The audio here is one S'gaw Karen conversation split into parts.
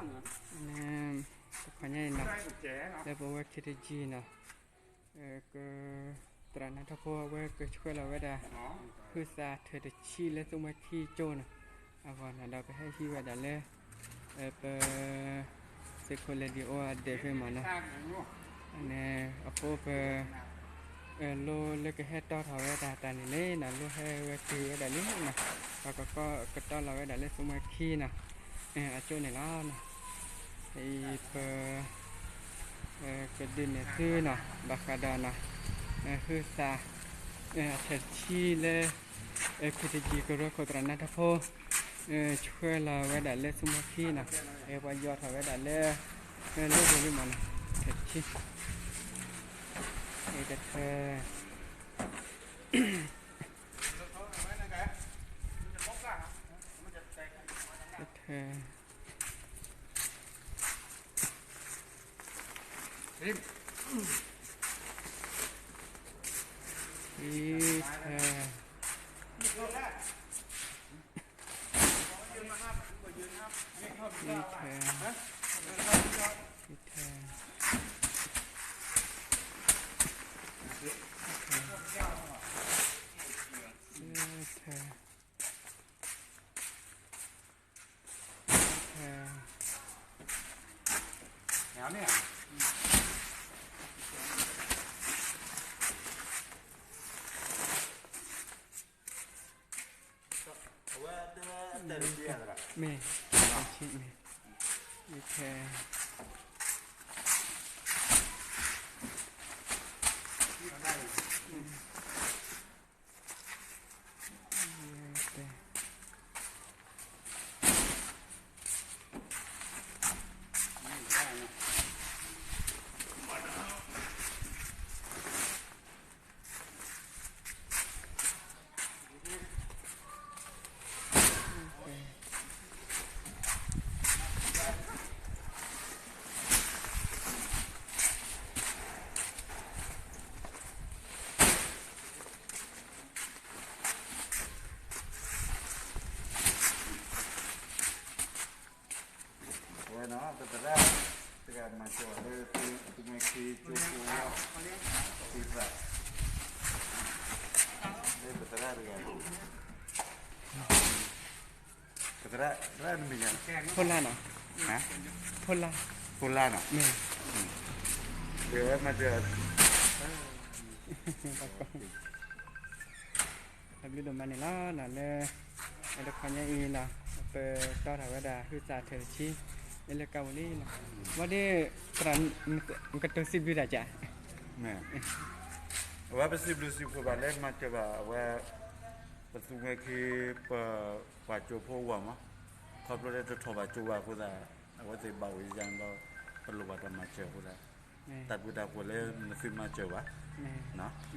န့ၣ် တခီညါအံၤနီၤ လၢပဝဲ ခ့တကံ နီၤ က သရၣ်နါထီၣ်ဖိအဝဲကဆှၢလီၤဝဲဒၣ် ဟုသၣ်ထၢၣ်တဆံလၢသူမှဲခံကၠိနီၤ အဂီၢ်နီၤ ဒီးပဟဲဟံးဝဲဒၣ်လၢ ပ သုးခိၣ်လ့ၤဒံအိၣ်အဒဲးဖဲမးနီၤ န့ၣ်အဃိပ လိလၢကဟဲတီထီၣ်ဝဲဒၣ်တၢ်န့ၣ်န့ၣ်နီၤ လိဟဲဝဲတုၤဝဲဒၣ်လံနီၤ ပှၤကကတီလီၤဝဲဒၣ်လၢသူမှဲခံနီၤ အကၠိန့ၣ်လီၤ. အံၤပ ကဒုးနဲၣ်သုနီၤ ဘၣ်ဃးဒီးနီၤ ဟုသၣ် အထၢၣ်တဆံလၢ ခ့တကံ ကရၢခိၣ်သရၣ်နါထီၣ်ဖိ ဆှၢလီၤဝဲဒၣ်လၢသူမှဲခံနီၤ ပှၤယီၤထီၣ်ဝဲဒၣ်လၢ လၢပလံမးနီၤ ထၢၣ်တဆံ တထၢၣ် တထၢၣ် ခံထၢၣ် သၢထၢၣ် သၢထၢၣ် သၢထၢၣ် မ့ၢ် မ့ၢ် ယထၢၣ် ဝဲနီၤ ပသရၣ်တဂၤမၤစၢၤလၢ သူမှဲခံကၠိဖိ သံသး လၢပသရၣ်တဂၤ ပသရၣ် သရၣ်နမံၤညါ ဖိလၢ်နီၤ ဟါ ဖိလၢ် ဖိလၢ်နီၤ မ့ၢ် ဒီးမၤစၢၤ တၢ်ဘျုးဒိၣ်မးန့ၣ်လီၤနီၤ လၢ တခီညါအံၤနီၤ ပတီထီၣ်ဝဲဒၣ်ဟုသၣ်ထၢၣ်တဆံ လၢကါပူၤလံနီၤ ဝဲဒၣ် သရၣ် ကတိၤစံးဘျုးတၢ်ကၢ် မ့ၢ် အဝဲပစံးဘျုးစံးဖှိၣ်ဘၣ်လၢမၤစၢၤဘၣ်အဝဲ ပသူမှဲခံ ပ ပှၤကၠိဖိအဂီၢ်မး ခီဖျိလၢတထီၣ်ဘၣ်ကၠိဘၣ်အဃိသတး အဝဲသ့ၣ်ဘၣ်အိၣ်ယၤဒီး ပလိၣ်ဘၣ်တၢ်မၤစၢၤအဃိသတး တၢ်ဘျုးတၢ်ဖှိၣ်လၢနသုမၤစၢၤဘၣ်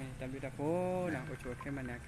တၢ်ဘျုးတၢ်ဖှိၣ်နီၤ အိၣ်ဆူၣ်အိၣ်ချ့မးန့ၣ်